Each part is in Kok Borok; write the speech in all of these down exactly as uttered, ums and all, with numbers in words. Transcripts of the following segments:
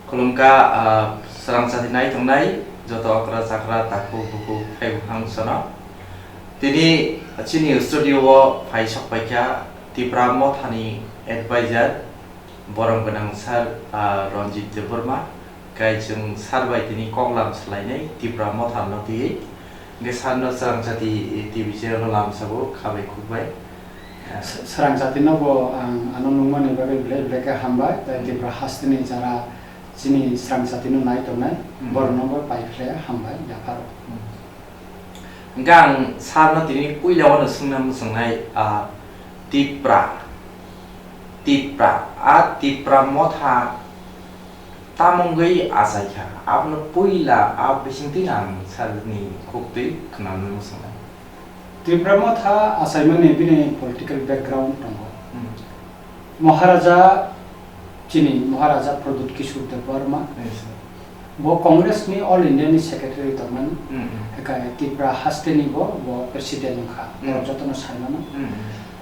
Khulumkha, ah, srang chati nai tongnai joto okra chakra takhuk bukhuk phai buphang sono. Tini chini studio o phai sok paikha Tipra Mothani advisor borom gwnang sir, ah, Ranjit Debbarma. Kai chwng sir bai tini koklam swlainai Tipra Motha no twiwi. Hwnkhe sir no srang chati T V channel o lamsao khabai khukbai. Ah. S-, srang chati no bo ang ano nungmani bagwi belai belai khe hambai. Tai Hmm. Tipra hasteni jara chini srang chati no nai tongnai, Hmm. borok no bo pai phle hambai yapharo. Hmm. Hwnkhe ang sir no tini puila o no swngna muchungnai, ah, Tipra, Tipra, a Tipra Motha tamungwi achaikha, abono puila a bisingtwi ang sir ni khuktwi khwnanani muchungnai. Tipra Motha achaimani bini political background tongo. Hmm. Maharaja, chini Maharaja Pradyut Kishore Debbarma. Yes, sir. Bo Congress ni All India ni secretary tongmani. Mm, mm. Ekai Tipra haste ni bo, bo president wngkha. Mm. Borok jotono saimano. Mm, mm.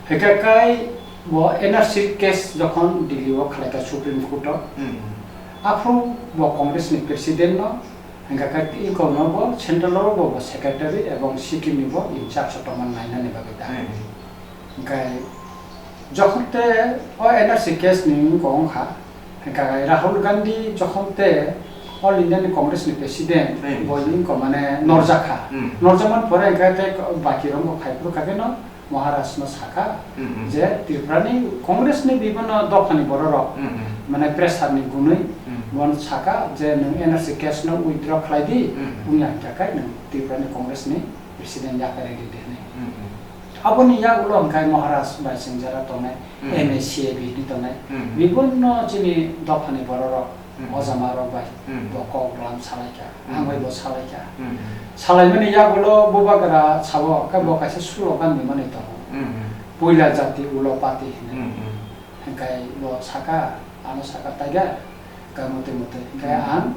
Hwnkhe kai bo N R C case jokhon Delhi o khlaikha Supreme Court o. Mm, mm. Aphuru bo Congress ni president no, hwnkhe kai iko no bo central o bo, bo secretary ebong Sikkim ni bo in charge o tongmani nainani bagwi da. Mm, mm. Hwnkhe jokhon te o N R C case ni wngkha, hwnkhe Rahul Gandhi jokhon te All India ni Congress ni president, Hmm. bo wngkha mane norjakha. Hmm. Norjakmani pore hwnkhe te baki rok bo phaiphuru kha khe no Maharaj no sakha Hmm, hmm. je Tripura ni Congress ni bibhinno dopha ni borok rok Hmm, hmm. mane pressure ni gunui Hmm. bono sakha je nwng N R C case no withdraw khlai di, Hmm, hmm. wngya hwnkhe nwng Tripura ni Congress ni president yakarwi ridi hinwi. Hmm, hmm. Aboni yagulo hwnkhe Maharaj bai swngjara tongnai, Hmm. M A C A B hinwi tongnai. Hmm. Bibhinno chini dophani bororok, Hmm. ojamarok bai Hmm. bo kok lam salaikha, Hmm. ang bai bo salaikha. Hmm. Salaimani yagulo bubagra sabo, khe bo kaisa slogan ni manwi tongo. Hmm. Puila jati ulo pati hinwi. Hmm. Hwnkhe bo saka, ano saka, "Tiger, khe mwtwi mwtwi." Hwnkhe Hmm. ang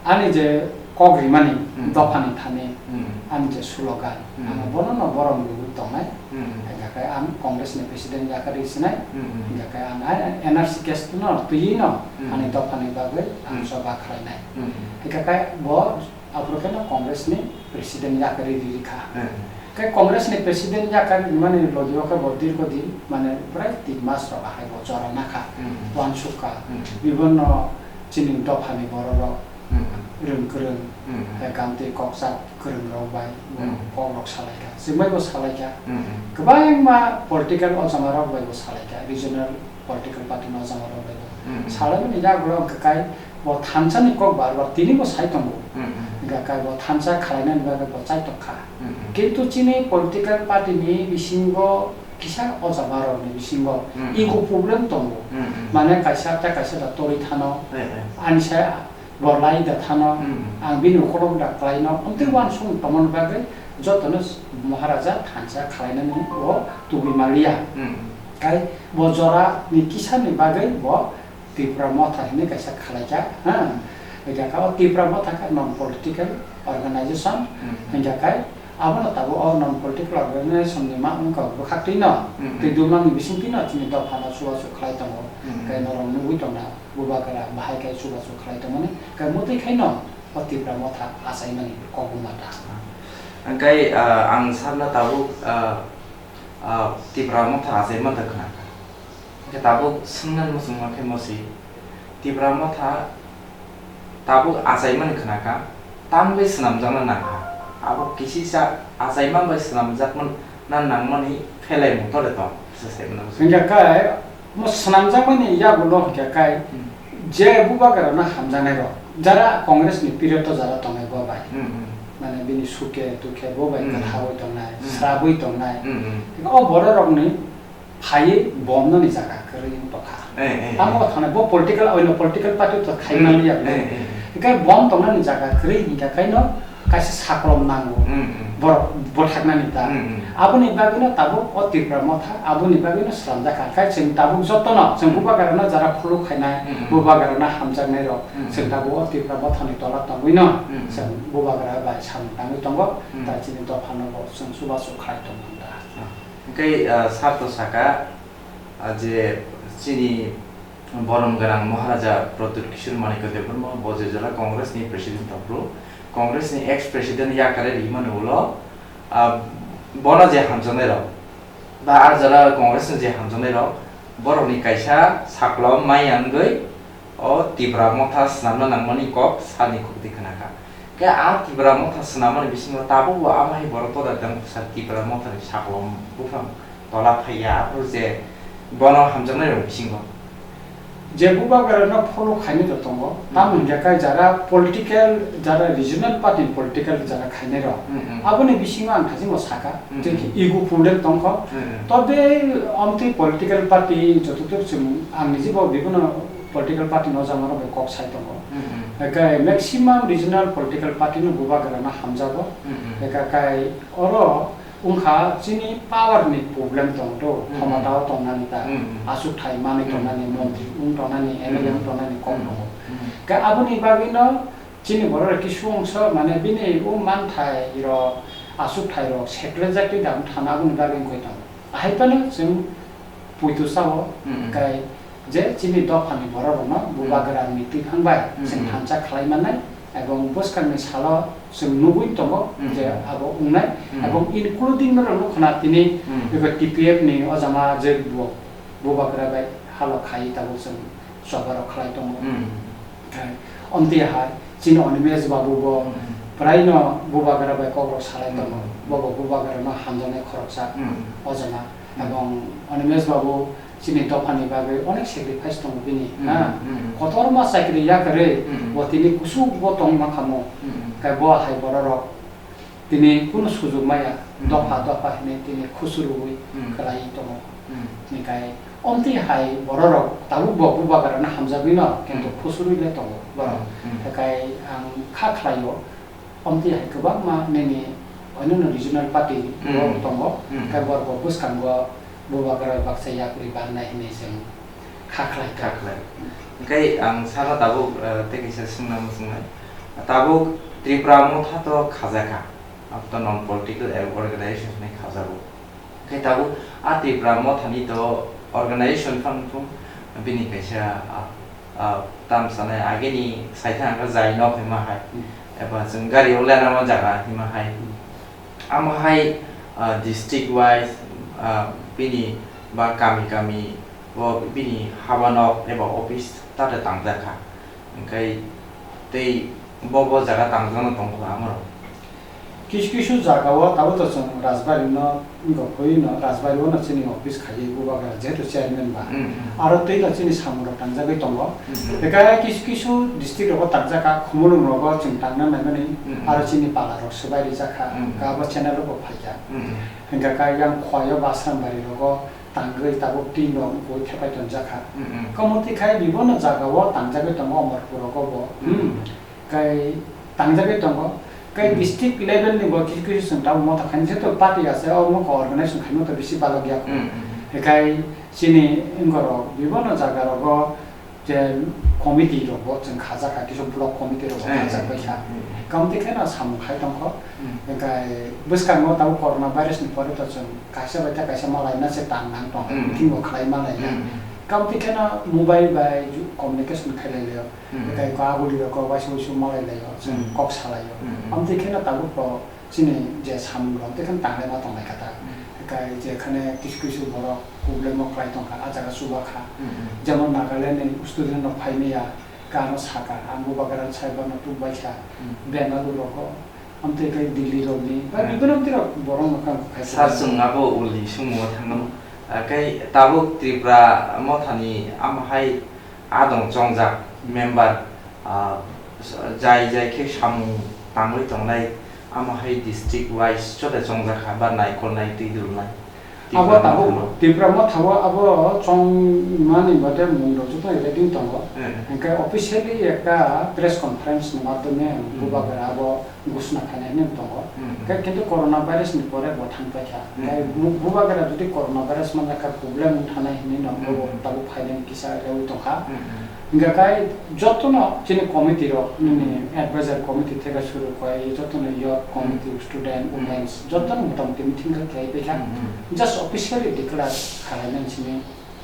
ani je kok rimani Hmm. dophani thani Hmm. ani je slogan, Hmm. ang bono no borom rwui tongnai. Hmm. Hingkha khe ang Congress ni president yakarwi sinai. Hmm. Hingkha khe ang ai N R C case no twiwi no Hmm. ani dophani bagwi ang Hmm. choba khlainai. Hmm. Hingkha khe bo aphuru khe no Congress ni president yakarwi rikha. Hmm. Khe Congress ni president yakar mani logi o khe bo dirgho din, mane prai tin mas rok ahai bo jora nakha, Hmm. uansukha. Hmm. Bibhinno chini dophani bororok Hmm. rwng kwrwng, Hmm. eh, kamtwi kokchap kwrwng rok bai bo Hmm. kok rok salaikha, chwng bai bo salaikha. Hmm. Kwbangma political ojamarok bai bo salaikha, regional political party ni ojamarok bai bo. Hmm. Salaimani yagulo hwnkhe kai bo thansa ni kok bar bar tini bo sai tongo. Hmm. Hwnkhe kai bo thansa khwlainani bagwi bo chai tongkha. Hmm. Kintu chini political party ni bisingo kisa ojamarok ni bisingo Hmm. ego problem tongo. Hmm. Mane kaisa ta kaisa da torwi thano, Eh, eh. ani sai bo lai da thano, Hmm. ang bini ukolog da khlaino, amtwi Hmm. uansukmung tongmani bagwi jotono Maharaja thansa khwlainani bo tubui manliya. Hmm. Kai bo jora ni kisa ni bagwi bo Tipra Motha hinwi kaisa khwlaikha, ha? Hwnkhe o Tipra Motha khe non political organization, Hmm. hwnkhe kai abono tabuk o non political organization ni ma wngkha bwkhaktwi no, Hmm. twi dumang ni bisingtwi no chini dopha no chubachu khlai tongo, Hmm. hwnkhe norok nugwi tongna. Bubagra bahai khe chubachu khlai tongmani, khe mwtwi khaino o Tipra Motha achaimani kok buma ta. Hwnkhe, ah, ang sakno tabuk, ah, ah, Tipra Motha achaima da khna kha. Hwnkhe tabuk swngnani muchungma khe mosi, Tipra Motha tabuk achaimani khna kha, tamni swnamjakna nang kha. Abo kisisa achaima bai swnamjakna nangmani phelai mung tole tong, kisa sai mano. Hwnkhe khe, mo swnamjakmani yagulo hwnkhe khe, Hmm. je bubagrano hamjaknairok, jara Congress ni period o jara tongnai bo bai. Hmm, hmm. Mane bini sukhe tukhe bo bai Hmm. kwthaui tongnai, Hmm. srabwi tongnai. Hmm, hmm. Hwnkhe o bororokni phaiwi bomnani jaga kwrwi wng tongkha. Eh, eh, Tamo eh. thangna bo political, oino political party to khai Hmm. manliya. Eh, eh. Hwnkhe bom tongnani jaga kwrwi hwnkhe khaino kaisa sakolom nango. Hmm, hmm. Borok bwthaknani ta. Hmm, hmm. Aboni bagwino tabuk o Tipra Motha, aboni bagwino slamjakha. Khai chwng tabuk jotono, chwng Hmm. bubagrano jara khuluk khainai, Hmm, hmm. bubagrano hamjaknairok, Hmm. chwng tabuk o Tipra Mothani tola tongwino, Hmm, hmm. chwng bubagra bai samung tangwi tongo, Hmm. ta chini dophano bo chwng chubachu khlai tongmani ta. Ah. Hwnkhe, ah, sir to saka, ah, je chini Borom gwnang Maharaja Pradyut Kishore Manikya Debbarma, bo je jora Congress ni president tongphuru, Congress ni ex president yakare rimani ulo, ah, bono je hamjaknai rok, ba ah jora Congress ni je hamjaknai rok, borok ni kaisa saklom maya wngwi o Tipra motha swnamna nangmani kok sani khukti khnakha. Khe ah Tipra motha swnamani bisingo tabukbo amahai borok toda tong sa Tipra motha ni saklom buphang tola phaiya, aphuru je bono hamjaknai rok bisingo. Je bubagra no follow khainai rok tongo, tamo hwnkhe kai jara political, jara regional party political jara khainai rok. Mm, mm. Aboni bisingo ang thajingo saka, Mm, je mm. ego problem tongkho. Mm, mm. Tobe amtwi political party joto tok chwng ang niji bo bibino political party no jama rok bai kok sai tongo. Mm, mm. Kai maximum regional political party no bubagra no hamjago. Mm, mm. Kai oro wngkha chini power ni problem tong do, Mm, mm. khomotao tongnani ta, Mm, mm. aswk thai manwi Mm, tongnani, mm. montri wng tongnani, M L A Mm. wng tongnani kok Mm, tongo. mm. Khe aboni bagwi no chini borok rok kisu ongso mane bini o manthai rok, aswk thai rok seklejak twi dam thana aboni bagwi wngwi tongo. Ahai phano chwng puitu sao, Mm, mm. kai je chini dophani borok rokno Mm. bubagra ni twi phang bai Mm, chwng mm. thansa khlai mannai, ebong bwskangni salo chwng nugwi tongo Mm, je mm. abo wngnai, Mm. ebong including norok nukha na tini Mm. eko T P F ni o jama je bo bubagra bai halo khai tabuk chwng choba rok khlai tongo. Mm. Khai, omtwi hai, chini Animesh babu bo Mm. praino bubagra bai kok rok salai tongo. Mm. Bo bo bubagra no hamjaknai khoroksa Mm. o jama. Mm. Ebong Animesh babu chini dophani bagwi onek sacrifice tongo bini, Mm, ha? mm. Kotorma chakri yakarwi Mm. bo tini kusugo tongma kamo. Mm. Khe bo hai bororok tini kunu sujuk maya, Mm. dopha dopha hinwi tini khusurwi Mm. khlaiwi tongo. Mm. Hinkhe omtwi hai bororok tabuk bo bubagrano hamjagwino, kintu Mm. khusurwi le tongo borok. Mm. Hinkhe ang kha khlaio, omtwi hai kwbangma nini oinoni regional party Mm. rok tongo, Mm. tei borok bo bwskango bubagra baksa yapri barnai hinwi chwng kha khlai kha khlai. Hinkhe ang saka tabuk, eh, tei kaisa swngna muchungnai. Tabuk Tripura motha to khajakha, abo to non political organization hinwi khajago. Hinkhe tabuk a Tripura mothani to organization phano thung, bini kaisa, ah, ah, tam sanai ageni saitha hwnka jai nok hima hai, Hmm. eba chwng gari o lena ma jaga hima hai. Hmm. Amo hai, ah, district wise, ah, bini ba kami kami o bini haba nok eba office tate tangjakha. Hinkhe tei bo bo jaga tangjakno tongkha amorok. Kisu kisu jagao tabuk to chwng Rajbari no wngkha, phoi no Rajbari o no chini office khaiwi bubagra jehetu chairman ba. Mm, mm. Aro tei no chini samung rok tangjagwi tongo. Mm, mm. Beka kisu kisu district rogo tangjakha, khumulwng rogo chwng tangna naimani, Mm, mm. aro chini pala rok swbai rijakha, Mm. kabo channel rogo phaikha. Mm, mm. Hinkha kha yang khoyo Basrambari rogo tangwi tabuk tin rok wngkui thepai tonjakha. Mm, mm. Kamoti khai bibono jagao tangjagwi tongo Omorpur rogo bo. Mm. Hmm. Kai tangjagwi tongo. Kai Hmm. district level ni bo kisu kisu chwng tabuk motha khainai se to party ase, o mokho organization khaima to bisi balok ya kho. Hmm, hmm, hmm. Kai chini wngorok bibono jaga rogo je committee rok bo chwng khajak kha, kisu block committee rok bo Hmm, khajak hmm, bai kha. hmm, hmm. Kamtwi kheno samung khai tongkho. Hmm. Kai bwskango tabuk corona virus ni pore to chwng kaisa bai ta kaisa malai na se tang nang tong, Hmm. meeting bo khlai malai ya. Hmm, hmm. Kamtwi kheno mobile bai ju-, communication khailai lio. Hmm. Tei ko aboni rok kok waisa waisa malai lai o, chwng Hmm. kok salai o. Hmm. Amtwi kheno tabuk bo chini je samung rok tei kheno tanglai ma tonglai kha ta. Hmm. Tei je khane kisu kisu borok problem o kwlai tong kha, a jaga chuba kha. Hmm. Jemon Nagaland ni student rok phai maya, kano saka, ang bubagra sai bono tuk bai kha. Hmm. Bengaluru rok o. Amtwi khe Delhi rokni, ba Hmm. bibino amtwi rok borok no kang khai Sir, kha. Chwng abo ulni sumumo thangno. Ah, khe tabuk Tripura mothani amo hai adong chongjak member, ah, jai jai khe samung tangwi tongnai, amo hai district wise joto chongjak kha, ba naikol nai twi dulnai. Abo Tipra tabuk mothano. Tipra mothao abo chongmani bade mung rok joto ready tongo. Hmm. Hinkhe officially ekta press conference ni madhyome Hmm. bubagra abo ghoshona khainai hinwi tongo. Hmm. Hinkhe kintu corona virus ni pore bo thang paikha. Hmm. Hinkhe bu-, bubagra jodi corona virus manjakha problem wng thanai hinwi no Hmm. bo tabuk phainani kisa rewi tongkha. Hmm. Hinkhe kai jotono chini committee rok, nini Hmm. advisor committee theke suru koi, jotono youth committee, Hmm. student, Hmm. women's, jotono motamoti meeting khe khlai paikha. Hmm. Just officially declare khlainani simi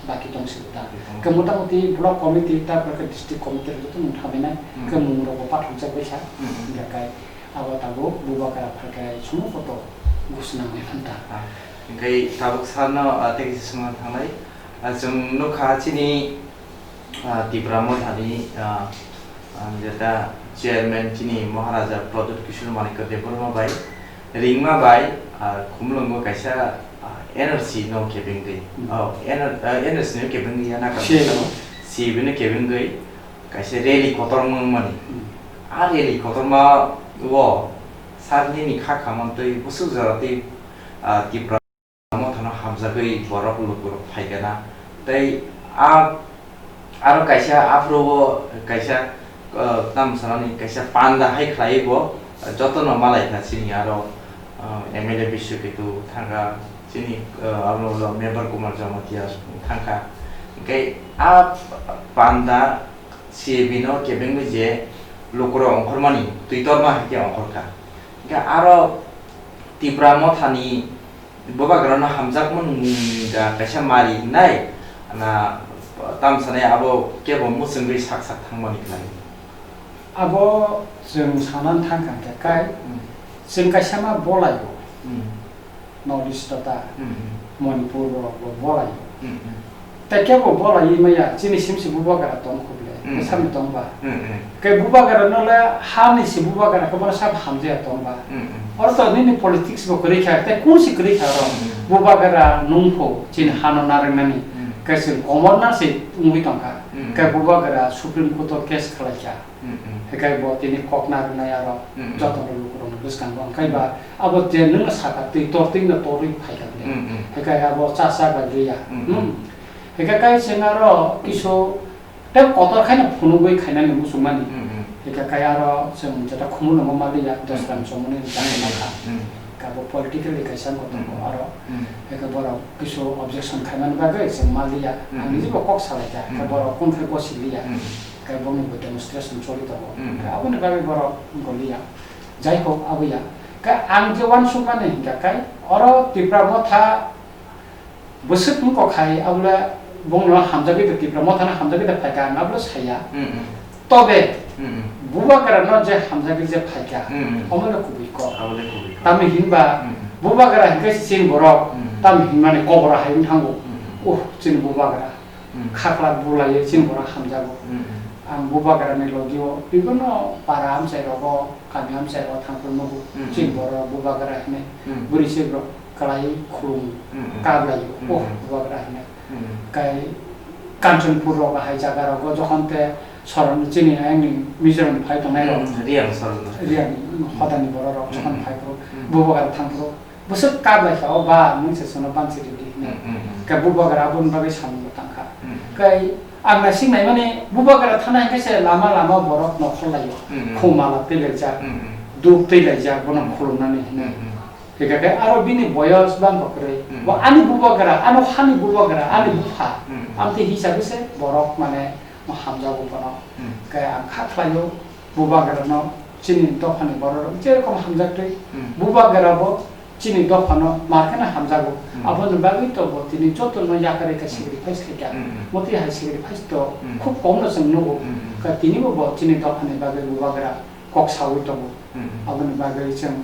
Baki tong sibota. Baki tong. Ke motamoti block committee, tarpor ke district committee rok joto nung thabainai. Hmm. Ke mung rok bo patham jak baisa. Hmm. Hingkha kai abo tabuk bubagra phalkai sumo koto gusnang bai phanta. Ah, hingkha tabuk sarno, ah, tei kisa swngna thangnai. Ah, chwng nukha chini, ah, Tipra Mothani, ah, ah, jeta chairman chini Maharaja Pradyut Kishore Manikya Debbarma bai. Ringma bai, ah, Khumulwngo kaisa, ah, N R C no kebengwi. Hmm. Oh, N R, ah, N R C no kebengwi ya na C A B no. C A B no kebengwi kaisa rally kotorma wngmani. Hmm. A rally kotorma o sir nini kha khamani twi bwswk jora twi, ah, Tipra Mothano hamjagwi borok lukurok phaikha na. Tei a, aro kaisa aphuru o kaisa, ah, tamo sanani kaisa panda hai khlaiwi bo, ah, jotono malaikha chini aro, ah, M L A Biswaketu thangkha, chini, ah, abo ulo member Kumar Jamatia thangkha. Hingkhe a panda C A B no kebengwi je lukurok ongkhormani twi torma hai khe ongkhorkha. Hingkhe aro Tipra Mothani Bubagrano hamjakmani mung da kaisa mari hinai, na, tamo sanai abo kebo muchungwi sak sak thangmani khlai. Abo chwng sanani thangkha hwnkhe kai, Hmm. chwng kaisa ma bolaio. Hmm. North East ta, Hmm, hmm. Manipur borok bo bolaio. Hmm, hmm. Tei kebo bolaiwi maya, chini simsi bubagra tong khuble, Hmm. bwsakni tong ba. Hmm, hmm. Kei bubagra no le hani si bubagra khe bono sab hamjaya tong ba. Hmm, hmm. Oro to nini politics bo kwrwi kha, tei kun si kwrwi kha oro. Hmm, hmm. Bubagra nung pho chini hano narwknani. Hmm. Kei chwng komor na se wngwi tong kha. Hmm. Kei bubagra Supreme Court o case khlai kha. Hmm, hmm. Hikai bo tini kok narwknai aro Hmm, hmm. jotono lukurokni bwskango. Hikai ba abo je nwngno saka twi tor twi no torwi phaikha bini. Hmm, hmm. Hikai abo cha cha bai liya. Hmm, Hmm. hmm. Hikai kai chwng aro kisu tei kotor khaino phunugwi khainani muchungmani. Hmm, hmm. Hikai kai aro chwng jeta Khumulwngo maliya, Hmm. Dosram Chomoni rijak Hmm, hmm. mankha. Hmm. Hikai bo politically kaisa wngkha tongo Hmm. aro. Hmm. Hikai borok kisu objection khaimani bagwi chwng maliya. Hmm. Ang niji bo kok salaikha. Hikai Hmm. borok kung khe gosi liya. Hmm. Hikai bongni bo demonstration choli tongo. Hmm. Hikai aboni bagwi borok wngkha liya. Jai hok, abo ya. Khe ang je uansukmani hinkha khe, oro Tipra Motha bwswk wngkha khai, abole bongno hamjagwi de Tipra Mothano hamjagwi de phaikha, ang abole saya. Mm, mm. Tobe, Mm, mm. Bubagrano je hamjagwi je phaikha, Mm, mm. omo le kubui kok. Abo le kubui kok. Tamni hinba, Mm, mm. Bubagra hinkhe chini borok, Mm. tamni hinmani kobora hai wng thango. Mm, mm. Uh, chini Bubagra. Mm. Khaklak bulaiwi chini borok hamjago. Mm, mm. Ang Bubagrani logio bibinno para amchai rogo, kami amchai rogo thangphuru nugo. Mm, Chini mm. borok Bubagra hinwi Mm. bwrwi se borok kwlaiwi khulum Mm, mm. kablaio. Mm, Oh, mm. Bubagra hinwi. Mm. Kai Kanchanpur rogo hai jaga rogo jokhon te soron chini ayangni Mizoram phai tongnai rok. Mm, Riyang soron. Riyang hodani borok rok jokhon Mm. phai phuru Mm. Bubagra thang phuru. Bwswk kap lai kha, o ba, nwng se chwngno bansi rwdi hinwi. Hmm, hmm, hmm. Khe bubagra aboni bagwi samung bo tang kha. Hmm. Khe ang naising naimani bubagra thana hinkhe se lama lama borok nokhor lai o. Hmm, hmm. Khumala twi laijak, Hmm, hmm. duk twi laijak, bono Hmm. khulumnani hinwi. Hmm, hmm. Hingkha khe aro bini boyos bangkha kwrwi. Hmm. Bo ani bubagra, ano hani bubagra, ani Hmm. bupha. Hmm. Amtwi hisabe se borok mane hamjago bono. Hmm. Khe ang kha khlaio. Bubagrano chini dophani bororok jerokom hamjaktwi, Hmm. bubagrabo chini dophano mar kheno hamjago. Hmm. Aboni bagwi to bo tini jotono yakarwi kha Hmm. sacrifice khaikha. Hmm, hmm. Motwi hai sacrifice to Hmm. khub komno chwng nugo. Hmm, hmm. Kha tinibo bo chini dophani bagwi bubagra kok saui tongo. Hmm, hmm. Aboni bagwi chwng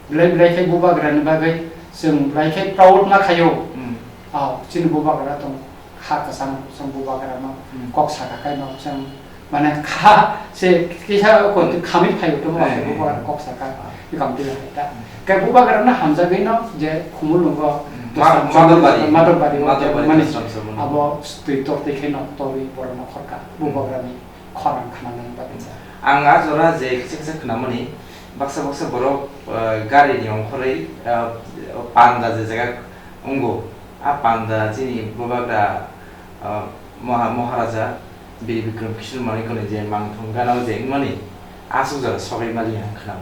belai belai khe bubagrani bagwi chwng belai khe proud ma khaio. Hmm. Ao, chini bubagra tongo. Kha kwchang chwng bubagrano Hmm. kok saka khaino chwng, mane, kha se kisa ko Hmm. khamwi phaio tongma Hmm. bubagra kok saka Hmm. bikam twi hai ta. Hmm. Khe bubagrano hamjagwino je Khumulwngo Hmm. Dosram Ma-, Madhobari. Madhobari o Madhobari mani Dosram Chomoni. Abo twi tor twi khaino torwi borokno khorka Hmm. bubagrani khorang khnanani bagwi. Ang a jora je kisa kisa khnamani, baksa baksa borok, eh, gari ni ongkhorwi, eh, panda je jaga wngo, a panda chini bubagra, eh, Moha-, Maharaja Bir Bikram Kishore Manikya ni je mangthung gana o je wngmani, aswk jora sogwi mali ang khnao.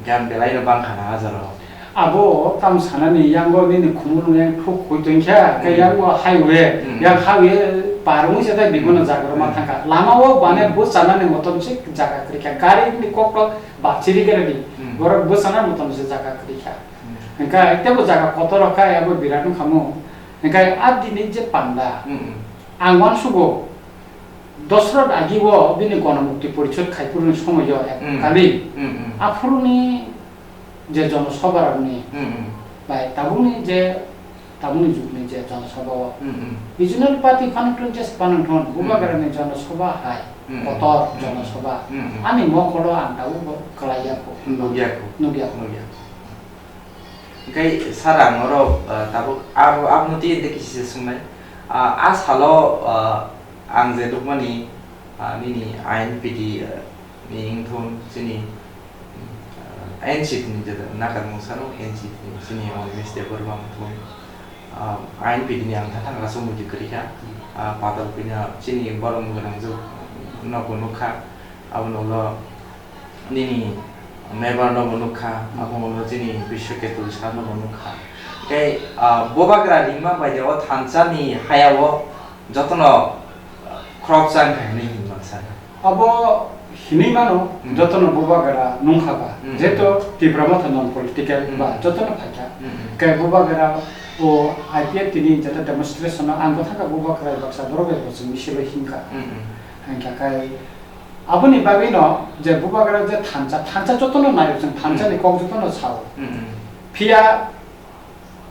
Gan belai no bang kha na a jora o. Abo tam sanani yango nini khumulwng yang thuk khui tongkha, khe Hmm. yango highway, Hmm. yang highway par wngwi se tai bimano Hmm. jaga rok ma Hmm. thangkha. Lama o bane Hmm. bwchanani motom se jaga kwrwi kha. Gari ni kok to bachiri gari ni. Hmm. Borok bwchana motom se jaga kwrwi kha. Hmm. Hingkha tebo jaga kotor rok kha, abo birat wngkha mo. Hingkha a dini je panda. Hmm. Ang uansugo, Dosrot agi o bini Gonomukti Porishod khaiphuruni somoio ek Mm. kali Mm, mm. aphuruni je jonosabha rokni Mm, mm. bai tabukni je, tabukni jugni je jonosabha o Mm, mm. regional party phano tun jes phano thon Mm, mm. Bubagrani jonosabha hai Mm, mm. kotor Mm, mm. jonosabha Mm, mm. ani mokolo ang tabuk bo kwlaiya kho. Nukya kho. Nukya kho. Nukya kho. Hingke sir ang oro, ah, tabuk abo, abono twi hingke kisa se swngnai. Ah, a salo, ah, ang je nukmani, ah, nini I N P T, ah, ni wngthun chini, ah, N C T ni je nakarmung sano N C T ni chini Onimesh Debbarma wngthun, ah, I N P T ni ang thangra song muitu kwrwi kha. Ah, patal pina chini borok mung gwnang juk nogo nukha. Abono ulo nini member no bo nukha, abo ulo chini Biswa Ketul sir no bo nukha. Tei, ah, Bubagra ringma bai de o thansa ni haya o jotono, ah, khoroksa wngkha hinwi hinwi masa. Abo hinwi mano, Hmm. jotono Bubagra nungkha ba, Hmm. jeto Tipra Motha non political Hmm. ba jotono phaikha. Hmm. Khe Bubagra o I P F T ni jeto demonstration o ang bo thangkha Bubagra baksa borok bai bo chwng misil o hinkha. Hmm. Hinkha khe Aboni bagwi no je Bubagra je thansa, thansa jotono naio chwng, thansa ni Hmm. kok jotono sao. Hmm, hmm. Phiya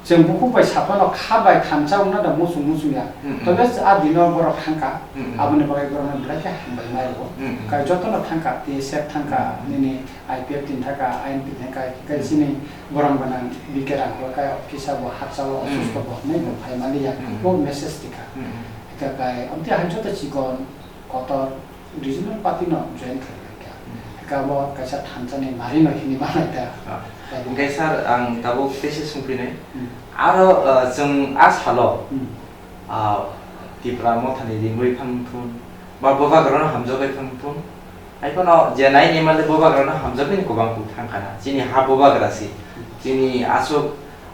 chwng bukhuk bai saphano kha bai thansa wngna da muchung muchung ya. Hmm, hmm. Tobe a dino borok thangkha, Hmm, hmm. aboni bagwi borokno belai khe hambai mai rwo. Hmm, hmm. Kai jotono thangkha, T S F thangkha, Hmm. nini I P F T thangkha, I N P thangkha, kai Hmm. chini borom gwnang B K Rangkho kai kisa bo hapsa o Hmm. osusto bo hinwi bo Hmm. phai mali ya. Hmm. Bo message tikha. Hmm, hmm. Eka kai amtwi hai joto chikon kotor regional party no join khlai kha. Hmm. Eka bo kaisa thansa ni mari no hini ma nai ta. Ah. Hingke sir, ang tabuk teisa sungphinai. Hmm. Aro, ah, chwng a salo, Hmm. ah, Tipra Motha ni ringwi phang thun, ba Bubagra no hamjagwi phang thun. Hai phano je nai ni male Bubagra no hamjagwi ni kwbang kuk thang kana. Chini ha Bubagra si. Chini aswk,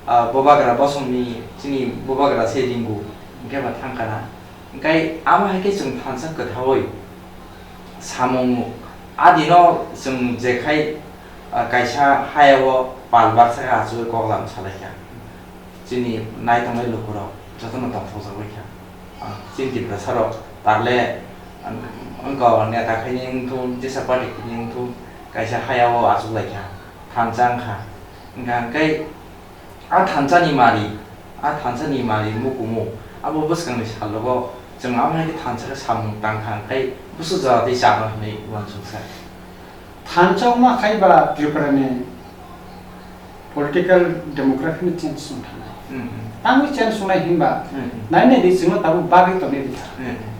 ah, Bubagra bosong ni chini Bubagra se ringu. Hingke ba thang kana. Hingkai amo hai khe chwng thansa kwthaui samung adino chwng jekhai, ah, kaisa hayao pal baksa khe achugwi koklam salaikha. Chini naitongnai lukurok jotono tongthokjagwi kha. Ah, chini Tiprasarok tarle, ang, wngkha neta khaini wngthun, jesa party khaini wngthun, kaisa hayao achuklaikha, thansa wngkha. Hingkha hingkai A thansa ni mari, a thansa ni mari mukumu, abo bwskang ni salogo chwng amo hai khe thansa khe samung tang kha, hwnkhe bwswk jora twi chama hwnwi uansuk sa. Thansa wngma khai ba Tripura ni political demography ni change wng thanai. Hmm, hmm. Tangwi change wngnai hinba, Hmm, hmm. nai nai di chwngno tabuk bagwi tongwi rikha. Hmm, hmm.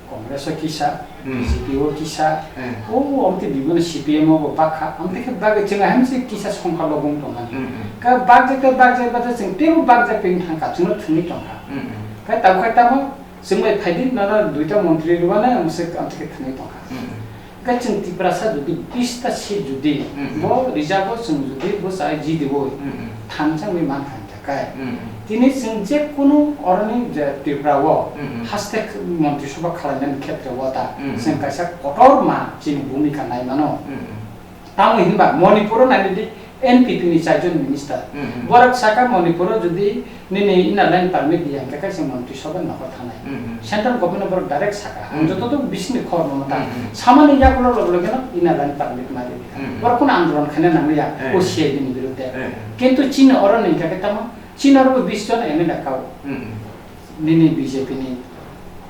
Congress o kisa, Hmm. B J P o kisa, Hmm. o, o, omtwi bibino C P M o bo bakha, omtwi khe bagwi chwng aham se kisa songkha lobong tongmani. Hmm, hmm. Ka bagwi khe bagwi bagwi chwng teibo bagwi ping thangkha, chwngno thwngwi tongkha. Hmm, hmm. Khe tabuk khe tamo chwng bai phaidi nono duita montri rwmano, omse omtwi khe thwngwi tongkha. Hmm, hmm. Khe chwng Tiprasa jodi bista seat jodi Hmm, hmm. bo rijabo chwng jodi bo chai jidi bo Hmm, hmm. thansa wngwi mankha. Kai. Mm, mm. Tini chwng je kunu oroni je Tripura o Mm, mm. haste montri sabha khwlainani khetre o ta Mm, mm. chwng kaisa kotorma chini bhumika nai mano. Mm, mm. Tamo hinba Manipur o nai di N P P ni chaijon minister. Mm, mm. Borok saka Manipur o jodi nini inner line permit di hwnkhe kaisa montri sabha nokho thanai. Mm, mm. Central government o borok direct saka. Ang Mm. joto to bisingni khobor mano ta. Mm, mm. Samani yagulo log logeno inner line permit ma ridi. Mm, mm. Borok kunu andolon khaina nangya Mm, o mm. C A D ni birudde. Mm, mm. Kintu chini oro ni hwnkhe tamo Chini oro bo bis jon M L A kao. Mm, mm. Nini B J P ni,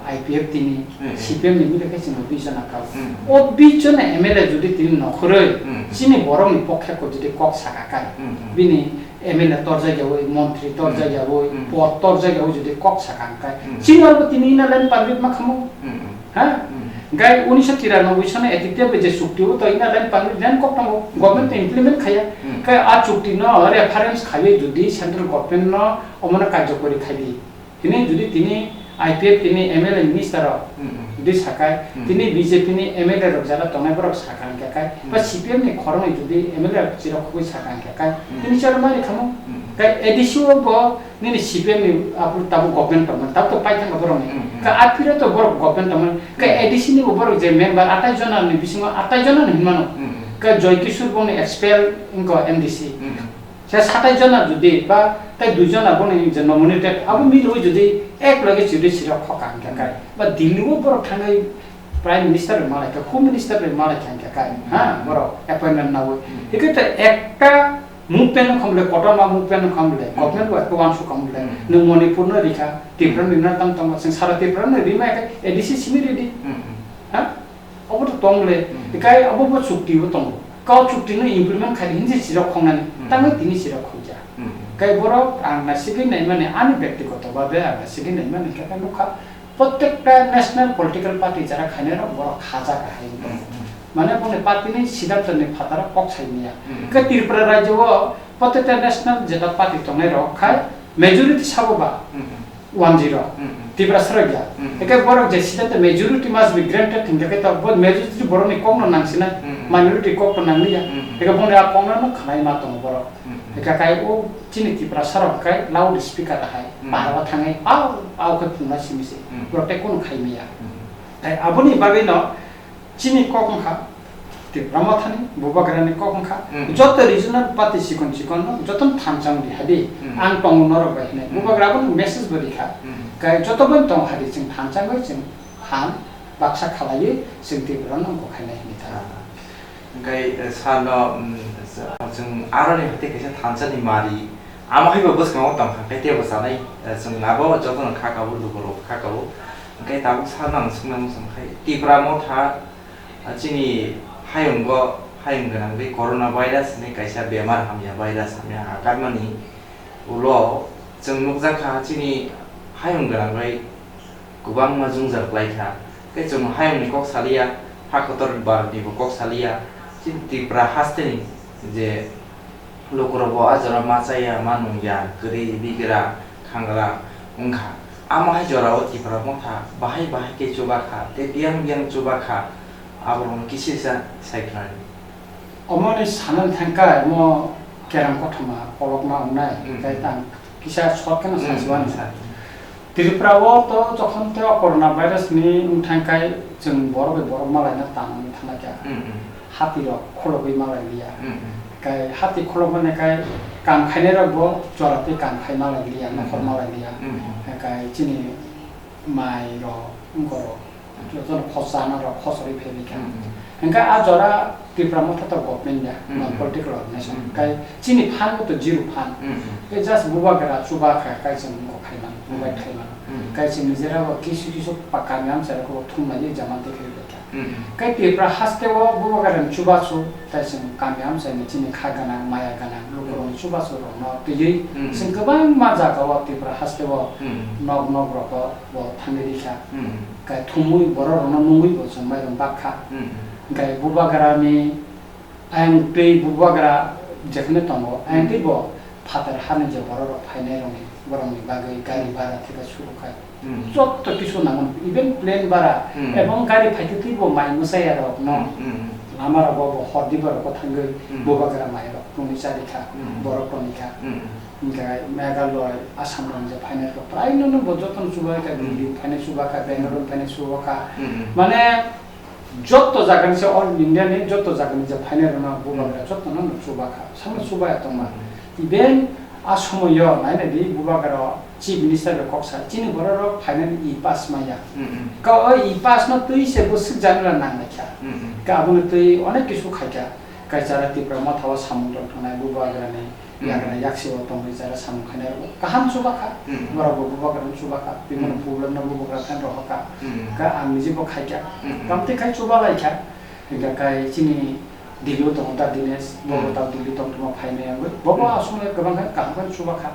I P F T ni, Mm, mm. C P M ni mile khe chini bis jon kao. Mm. O bis jon M L A jodi tini nokhoroi, Mm, mm. chini borok ni pokhe ko jodi kok saka kai, Mm, mm. bini M L A torjak yawi, montri torjak Mm. yawi, Mm. pod torjak yawi jodi kok saka kai. Mm. Chini oro bo tini inner line permit ma khamo. Mm, mm. Ha? Hmm. Gai unisho tiranoboi sano A T T F bai je chukti o to inner line permit line kok tongo, government to implement khaya. Hmm. Kai a chukti no reference khaiwi jodi central government no omono karjokori khaidi. Hini jodi tini I P F T ni M L A minister rok Hmm, hmm. jodi sakai, Hmm. tini B J P ni M L A rok jara tongnai borok sakha hwnkhe kai, Hmm. ba C P M ni khoroknwi jodi M L A rok chirok khogwi sakha hwnkhe kai, Hmm. tini chwla mani khamo. Hmm. Kai A D C o bo Nini C P M ni aphuru tabuk government tongmani, tabuk to paithangkha borokni. Mm, mm. Khe aphiro to borok government tongmani. Khe Mm. A D C ni bo borok je member atai jona ni bisingo atai jona ni hinmano. Mm, mm. Khe Joy Kishore bongni expel wngkha M D C. Mm, mm. Tei satai jona jodi ba tei dui jona boni je nominated abo milwi jodi ek loge jodi sirok khoka hingka kai, ba Delhi o borok thangwi Prime Minister bai malai kha, Home Minister bai malai kha hingka kai, ha, borok appointment nawi. Hingke te ekta movement no khamle, kotorma movement no khamle, government bai ekta wansuk khamle, nwng Manipur no rikha, Tripura ni na tang tong, sing sara Tripura no rima kha, A D C simi ready. Ha? Obo to tong le, kai obo bo chukti bo tongo. Kau chukti no implement khai hindi sirok khongnani, tangwi tini sirok khongja. Kai borok ang nasigwi naimani ani byaktigoto babe ang nasigwi naimani khe nukha, prottekta national political party jara khainai rok borok khaja kahai wngtong. Mane boni party ni siddhanto ni phataro kok sai manya. Kai Tripura rajyo o prottekta national jeta party tongnai rok khai majority sabo ba. One zero. Tiprasa rok ya. Eke borok je sida te majority must be granted hingke ke to bo majority borok ni kok no nang sinai. Minority kok no nang liya. Eke boni a kok no khwnai ma tongo borok. Eke kai o chini Tiprasa rok kai loud speaker hai. Pahara thangai au au khe phungna simi se. Borok te kono khai maya. Tai aboni bagwi no Chini kok wngkha Tipra Mothani, Bubagrani kok wngkha. Joto regional party chikon chikon no joto thanchang di hadi. Ang tongo norok bai hinai. Bubagra bo message bo rikha. Kai joto bai tong hadi chwng thanchang bai chwng han baksa khalaiwi chwng Tipra no wngkok khainai hinwi tha. Hingkai, eh, sano, mm, sa-, chwng aroni hati kaisa thansa ni mari. Amo hai bo bwskango tong kha, khe tebo chanai, eh, chwng abo jotono kha kabo, lukurok kha kabo. Hingke tabuk sano ang swngna muchung khai, Tipra Motha, ah, chini hayungo, hayung gwnangwi corona virus hinwi kaisa bemar hamya virus hamya hakarmani ulo chwng nukjakha chini hayung gwnangwi kwbangma jwngjal klaikha. Tei chwng hayungni kok saliya, ha kotor barni bo kok saliya. Chini Tripura hasteni je lukurokbo a jora ma chaya, ma nungya, kwrwi, bigra, khangra wngkha. Amo hai jorao Tipra Motha bahai bahai khe chubakha tei biyang biyang chubakha, aborokno kisisa sai khnani. Omoni sanani thangkha mo kerang kothoma kolokma wngnai, tei tang kisa short kheno sasiwani. Tripura o to jokhon te o corona virus ni wngthang kai chwng borok bai borok malaina tangwi thangna kha. Hati rok kholobwi malai liya. Kai hati kholobmani kai kam khainai rok bo jora twi kam khai malai liya, nokhor malai liya. Kai chini mai rok, wngkor rok, jotono khosana rok khosori phaibai kha. Hingke a jora Tipra Motha to government ya, non political organization. Kai chini fund bo to zero fund. Tei just Bubagra chuba kha, kai chwng bo khai mano, bubai khai mano. Kai chwng nijera bo kisu kisu pa kami amchara ko thumlai jama tei khai bai kha. Kai Tipra haste o Bubagra ni chubachu, tai chwng kami amchai ni chini kha gana, maya gana, lukurok ni chubachu rok no twiwi chwng kwbangma jaga o Tipra haste o nok nok rok o bo thangwi rikha. Kai thumwi borok rokno nungwi bo chwng mairum bakha. Kai Bubagra ni ayang twi Bubagra jekhne tongo, ayang twi bo phatar hani je borok rok phainai rokni, borokni bagwi gari bhara theka suru khai. Jotto kisu nango, even plane bhara, ebong gari phaitwi twi bo mai mwsaya rokno lama rogo bo hor diba rogo thangwi Bubagra mai rok tongwi chari kha, borok tongwi kha. Hingke Meghalaya, Assam rok je phainai rok, praino no bo jotono chubai kha, Delhi phainai chuba kha, Bangalore phainai chuba kha. Mane, jotto jaga ni se all India ni jotto jaga ni je phainai rok no Bubagra jotto no chuba kha, samno chuba ya tongma. Even a somoyo naina di Bubagra Chief Minister bai kok sa, chini borok rok phainai e-pass maya. Ka o e-pass no twi se bo swk janila nang lai kha. Ka abo no twi onek kisu khai kha. Kaichara Tipra Motha o samung tong thangnai Bubagra ni yagra yaksi o tongwi jara samung khainai rok kaham chuba kha. Borok bo Bubagra no chuba kha. Bini problem no Bubagra phan rohor kha. Ka ang niji bo khai kha. Kamtwi khai chuba lai kha. Hingkha kai chini Delhi o tongo ta Dinesh, bo bo ta Delhi tong tongma phainai wngwi. Bo bo aswk le kwbang kha kaham khe chuba kha.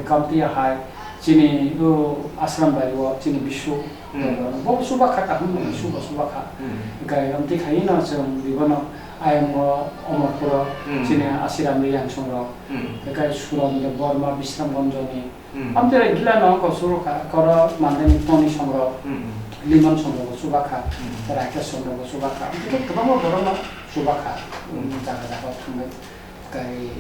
Kamtwi hai chini o Ashram Bari o chini Bishu. Bo bo chuba kha kaham no Bishu bo chuba kha. Hingkha amtwi khai no chwng Dibono Ayang o Omorpuro chini Asiram Riyang songrok, ekai Suron Debbarma Bisramganjoni. Amtera gila no ko suru kha, koro mande ni Toni songrok, Liman songrok bo chuba kha, Rakesh songrok bo chuba kha. Amtera kwbangma borok no chuba kha, jaga jaga thangwi. Kai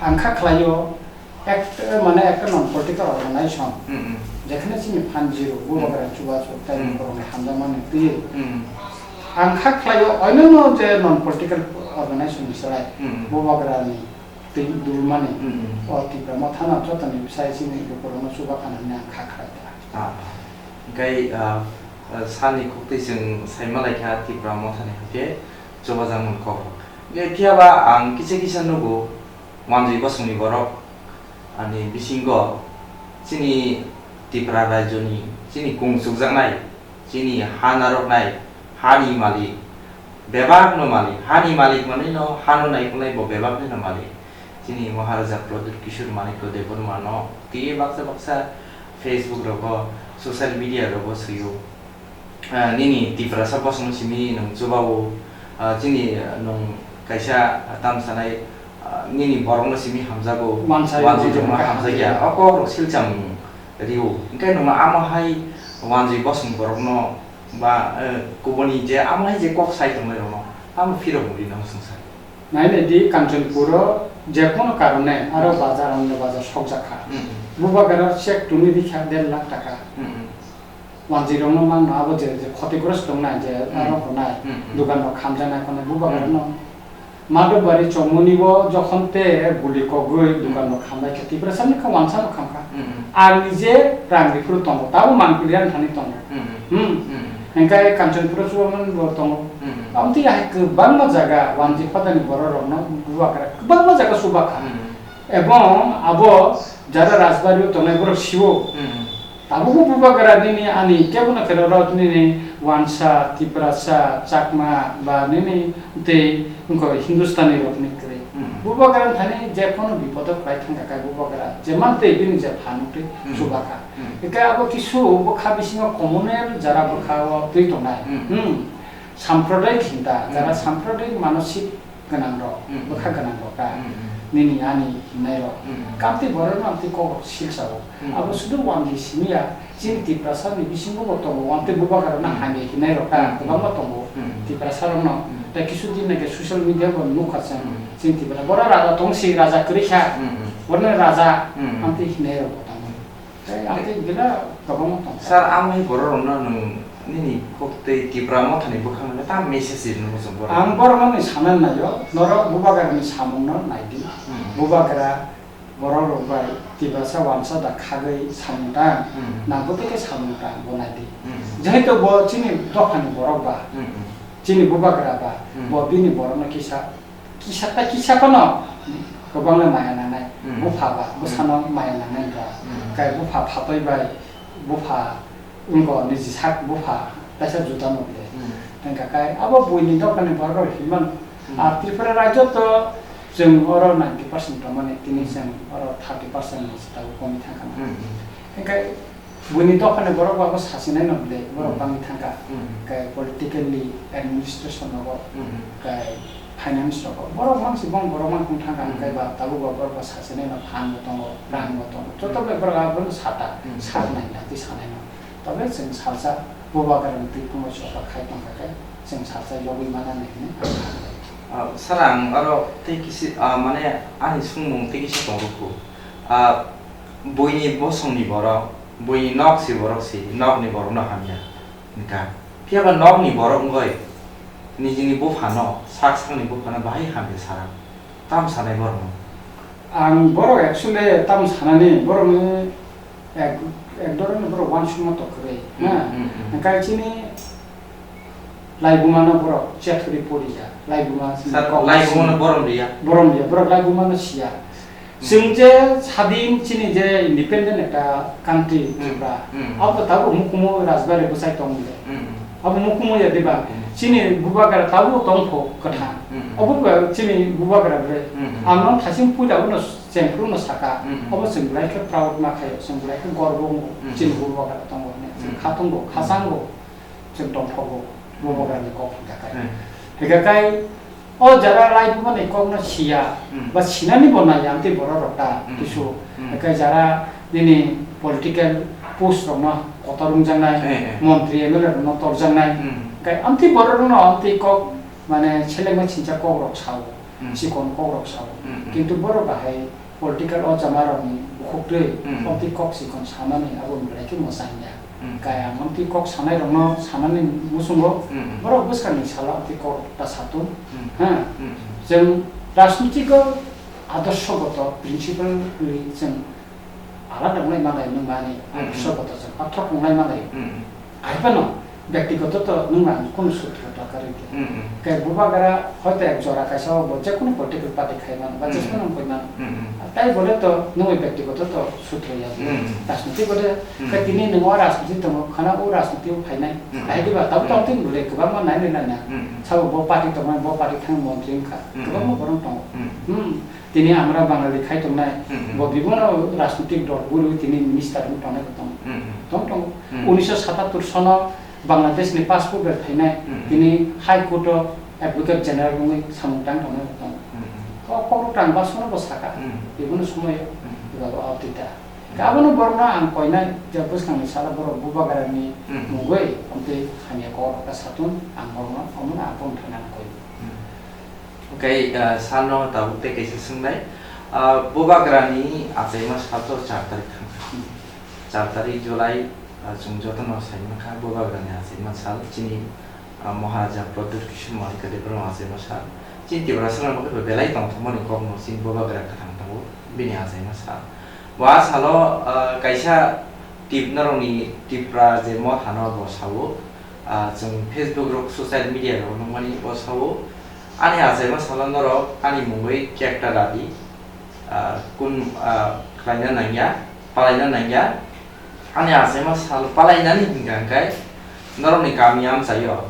ang kha khlaio, Ek, mane ekta non political organization, jekhane chini phan zero, Bubagra chubachu, tei borokni hamjakmani twi. Ang kha khlaio, oinano je non political organization ni slai, Bubagrani Twi dulmani. Hmm, hmm. O Tipra Motha no jotoni bwsai chini lukurokno chubakhana hwnwi ang kha khlai kha. Ah, hwnkhe, ah, ah, sani khuktwi chwng saima laikha Tipra Mothani hwnkhe chubajakmani kok. Hwnkhe phiyaba ang kisa kisa nugo, Wanjwi bosongni borok ani bisingo chini Tipra rajyoni chini kung chukjaknai, chini ha narwknai, hani malik, bebakno malik, hani malik manwino hano naikolnai bo bebaknino malik. Chini Maharaja Pradyut Kishore Manikya Debbarmano tei baksa baksa Facebook rogo, social media rogo swio. Ah, nini Tiprasa bosongno simi nwng chubao, ah, chini, ah, nwng kaisa, ah, tam sanai, ah, nini borokno simi hamjago, Wansa wanjwi tongma hamjakya. O kokrok silcham rio. Hwnkhe nwng amo hai wanjwi bosong borokno ba, eh, kubuni je amo hai je kok sai tongnai rokno amo phirok muri nang swngsa. Nai nai di, Kanchanpuro je kono karone aro bazar, Ananda Bazar sokjak kha. Hmm. Bubagra check tuni di kha der lakh taka. Hmm. Wanjwi rokno mangno abo je, je khotigrosto tongnai je, hmm, aro hwnai, hmm, hmm, dukan rok khamjaknai phano bubagra, hmm, no. Madhobari chomoni bo jokhon te guli kogwi, hmm, dukan rok khamlai khe Tiprasa ni kha wansa no khamkha. Hmm, hmm. Ang nije rang riphuru tongo, tabo manpili ani thani tongo. Hmm, hmm. Hmm. Hmm. Hingkai Kanchanpuro chubaman bo tongo. Hmm. Amtwi hai kwbangma jaga wanjwi hodani borok rokno bubagra kwbangma jaga chubakha. Hmm. Ebong abo jara Rajbari o tongnai borok siwo. Hmm. Tabukbo bubagra nini ani kebono khe rw rw nini wansa, Tiprasa, Chakma ba nini tei wngkha Hindustani rokni kwrwi. Hmm. Bubagra thani je phano bipodo khlai thangkha khe bubagra je man tei bini je phan twi, hmm, chubakha. Hmm. Hwnkhe abo kisu bwkha bisingo communal jara bwkha o twi tongnai. Hmm. Hmm. Sampradayik hinta, jara, hmm, sampradayik manosik gwnang rok, hmm, bwkha gwnang rok ta, hmm, hmm, nini ani hinai rok. Hmm. Kamtwi borok no amtwi kok rok silsa o. Hmm. Abo sudu wanjwi simi ya, chini Tiprasa ni bisingo bo tongo, amtwi bubagra no, hmm, hamya hinai rok ta, hmm, kwbangma tongo. Hmm. Tiprasa rok no. Hmm. Tei kisu din nai khe social media bo nukha chwng, hmm, chini Tiprasa. Boro raja tong si, raja kwrwi kha. Hmm, hmm. Borno raja, hmm, amtwi hinai rok bo tongo. Tei ang tei gila kwbangma tong. Sir, ang hai borok rokno nwng nini kok tei Tipra Mothani bwkhakno ta message rwno muchung borok. Ang borokno ni sana naio, norok bubagrani samungno naidi. Hmm. Bubagra borok rok bai Tiprasa wansa da khagwi samung tang, hmm, nangkukhe samung tang bo naidi. Hmm. Jehetu bo chini dophani borok ba, hmm, hmm, chini bubagra ba, hmm, bo bini borokno kisa kisa ta kisa phano kwbangno maya nangnai. Hmm. Bupha ba, hmm, bwsano maya nangnai ba. Hmm. Kai bupha phatoi bai, bupha wngko niji sak bupha, kaisa juda no ble. Hmm. Tengka kai abo buini dophani borok rok hinmano. Hmm. A Tripura rajyo to chwng oro ninety percent tongmani, tini, hmm, chwng oro thirty percent ni se tabuk komi thangkha na. Hmm, hmm. Tengkai Buini dophani borok bo abo sachinai no ble, borok, hmm, bangwi thangkha. Hmm. Khe politically, administration rogo, hmm, khe finance rogo. Borok mangsi bong borok mangkhung thangkha, hmm, khe ba tabuk bo borok bo sachinai no phan bo tongo, rang bo tongo. Joto, hmm, bai borok abo no sata, hmm, sak nai na twi sanai no. Tobe chwng salsa bubagra ni twi phungo choba khai tongkha khe chwng salsa yogwi manani hwnwi ang kha. Ah, sir, ang aro tei kisi, ah, mane ani sumung tei kisi tong rukhu. Ah, buini bosongni borok, buini nok si borok si, nokni borokno hamya wngkha. Phiya ba nokni borok wngwi nijini buphano, sak sakni buphano bahai hamya sana. Tam sanai borokno? Ang borok actually tam sanani, borokni ek, ek dhoroner borok uansukma tok kwrwi, hmm, na? Hmm, hmm. Hwnkhe chini Laibumano borok chekhwrwi poriya, laibuma sini. Sir, kok laibumano sini. Borom riya. Borom riya, borok laibumano siya. Hmm. Chwng je sadin chini je independent ekta country, hmm, Tripura, hmm, abo tabuk mukumu rajbari bwsai tong le. Hmm. Abo mukumu ya diba? Hmm. Chini bubagra tabuk tong pho kwthang. Hmm. Abo ba chini bubagra bre. Hmm. Ang no thasing puila uno chengphru no saka. Hmm. Abo chwng belai khe proud ma khayo, chwng belai khe gorbo wngo, hmm, chini bubagra tongo hwnwi. Chwng, hmm, kha tongo, hmm, kha chango. Chwng tongthogo, bubagrani kok hwnkha khe. Hmm. Hwnkha khe o jara laibumani kokno siya, hmm, ba sinani bo naiya amtwi borok rok ta, hmm, kisu. Hmm. Hwnkhe jara nini political post rokno kotor wngjaknai, eh, eh, montri M L A rokno torjaknai. Hmm. Hwnkhe amtwi borok rokno amtwi kok mane selengma sincha kok rok sao, hmm, chikon kok rok sao. Hmm, hmm. Kintu borok bahai political o jama rokni bukhuktwi, hmm, amtwi kok chikon samani abo belai khe mwchangya. Hmm. Kaya amtwi kok sanai rokno sanani muchungo, hmm, borok bwskangni salo amtwi kok ta satung. Hmm. Ha? Hmm. Chwng rajnitiko Adorshogoto, principle ri chwng alada wngnai manlai, nwng ani Hmm, hmm. adorshogoto chwng pathor wngnai manlai. Hmm, hmm. Hai phano, byaktigoto to nwng ang kunu sutro to karwi khe. Hmm, hmm. Khe bubagra hoito ek jora kaisa o bo jekunu political party khai mano, ba Hmm, hmm. jekunu wngwi mano. Hmm, hmm. Tai bole to nwng byaktigoto to sutro ya. Hmm, hmm. Rajniti bole, Hmm, khe hmm. tini nwng o rajniti tongo, khana o rajniti o phainai. Hmm, hmm. Hai diba, tabo Hmm. tong tin bole, kwbangma nai nai nai na. Hmm, hmm. Sabo bo party tongo, bo party thang montri wngkha. Hmm, Kwbangma hmm. borok tongo. Hmm. Hmm. Tini amra Bangali khai tongnai, Hmm, hmm. bo bibino rajnitik dol bwrwi tini minister wng tongnai bo tongo. Hmm, hmm. Tong tongo. Hmm. Unisho satattor sono Bangladesh ni passport bai phainai, Hmm. tini High Court o Advocate General wngwi samung tang tongnai bo tongo. Hmm, hmm. Kok kok rok tang ba sono bo saka, Hmm. bibino somoi Hmm. eba bo abdi ta. Hmm. Abono borokno ang koinai je bwskangni sala borok bubagra ni Hmm. mungwi amtwi hamya kok rok ta satun ang borokno omono ang bongthai nang koi. Hmm. Oke, ah, sano tabuk tei kaisa swngnai. Ah, bubagrani achaima sal to char tarik thangkha. Hmm. Char tarik July, ah, chwng jotono sai mankha bubagrani achaima sal. Chini, ah, Maharaja Pradyut Kishore Manikya Debbarma achaima sal. Chini Tiprasarokni bagwi belai tongthokmani kokno chini bubagra kwthang tongo, bini achaima sal. Bo a salo, ah, kaisa Tip-, norokni Tipra je mothano bo sao, ah, chwng Facebook rok, social media rok nukmani bo sao, ani achaima salo norok ani mungwi cake ta radi, ah, kun, ah, khlaina nangya, palaina nangya, ani achaima salo palainani hwnkha hwnkhe norokni kami amchaio.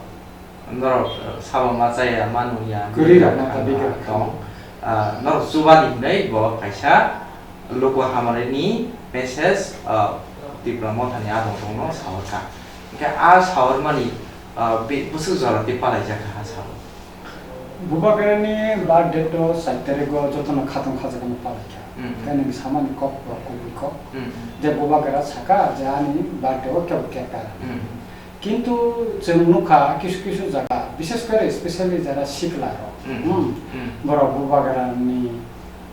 Norok, eh, sabo ma chaya, ma nungya, Kwrwi rok bigra no ta kha, bigra tong. Ah, norok chubani hinwi bo kaisa luku hamari ni message, ah, Tipra Motha ni adong tong no sawar kha. Hwnkhe a sawar mani, ah, bi-, bwswk jora tei palai jak kha a sabo. Bubagra ni birthday to char tarik o jotono khatong khajakma palai kha. Hmm. Khe nwng samani kok bo kubui kok. Hmm. Je bubagra saka je ani birthday o kebo cake ta. Hmm. Kintu chwng nukha kisu kisu jaga, bishes kore especially jara sikla rok, Hmm. hmm, Hmm. borok bubagra ni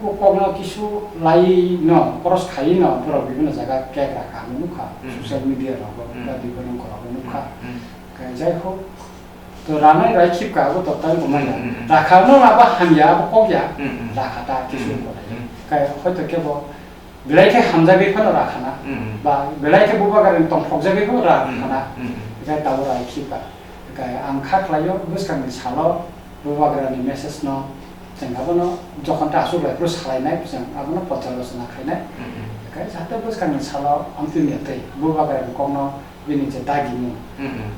o kokno kisu lai no, koros khai no, borok bibinno jaga cake rakha hinwi nukha, Hmm. social media rogo, Hmm. ba bibinno ongkhor rogo nukha. Hmm. Khe jai hok, to ranai rai khipka abo to tai bo manya. Hmm, hmm, hmm. Rakha no abo hamya, abo kokya, Hmm, hmm. rakha ta kisu Hmm, bo lai. Hmm. Khe hoito kebo Belai khe hamjagwi phano ra khana, Mm. ba belai khe bubagrani tongthokjagwi phano ra Mm, khana, mm, mm. Hwnkhe tabuk ra khiba. Hwnkhe ang kha khlaio bwskangni salo bubagrani message no chwng abono jokhon ta aswk lai phuru salainai, chwng abono porjalochona khlainai. Mm, mm. Hwnkhe jahate bwskangni salo amtwini ya tei bubagrani kokno bini je dagimung, Mm, mm.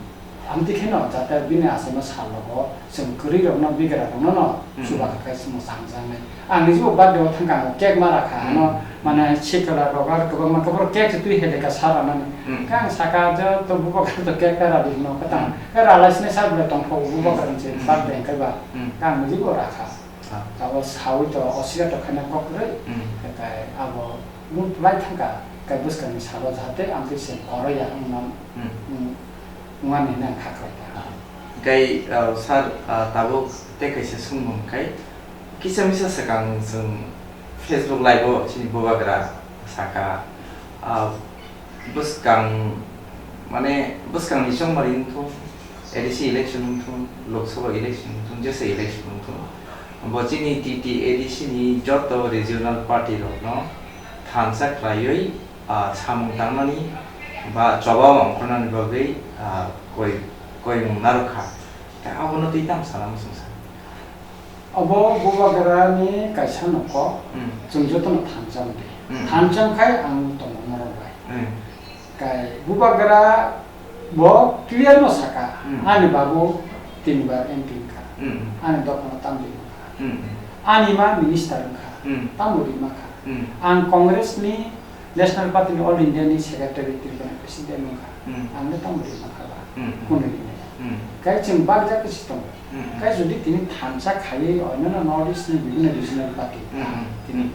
Amtwi kheno jate bini achaima sal rogo chwng kwrwi rokno, bigra rokno no Hmm. chuba kha khe se mwchang jaknai. Ang niji bo birthday o thang kha, ang cake ma rakha, Hmm. ano mane sikla rok ar kwbangma khe borok cake se twi hai de kha sa ranani. Hmm. Khe ang saka je to bubo khe to cake ta radi hino khe tang. Hmm. Khe ralai sini sa bwlai tong kho bubo Hmm. khe se Hmm. birthday khe ba. Hmm. Khe ang niji bo rakha. Ah. Abo sawi to osira to khana kok kwrwi. Hmm. Khe abo mung lai thang kha, khe bwskangni salo jate amtwi se oro ya wngmani. Hmm. Hmm. Wngmani hwnwi ang kha khlai kha. Ah. Hwnkhe, ah, sir, ah, tabuk tei kaisa swngmung khe, kisa misa swkang chwng Facebook live o chini bubagra saka, ah, bwskang, mane, bwskangni chongmari wngthung, A D C election wngthung, Lok Sabha election wngthung, jesa election wngthung, bo chini T T A D C ni joto regional party rokno thansa khlaiwi, ah, samung tangmani ba choba ongkhornani bagwi, ah, koi, koimung narwkha. Tei abono twi tamo sana muchung sa. Obo bubagrani kaisa nokho, Hmm. Chwng jotono thansa wngdi. Hmm. Thansa khai ang tongo norok bai. Hmm. Kai bubagra bo clear no saka, Hmm. ani babu tinbar M P wngkha. Hmm. Ani dophano tamni wngkha. Hmm. Ani ma minister wngkha. Hmm. Tamo rima kha. Hmm. Ang Congress ni National Party ni All India ni secretary, Tripura ni president wngkha. Hmm. Ang le tamo rima kha ba. Hmm. Kunu rina ya. Hmm. Kai chwng bak jak si tongo. Hmm. Kai jodi tini thansa khaiwi oinano North East ni bibinno regional party, Hmm. tini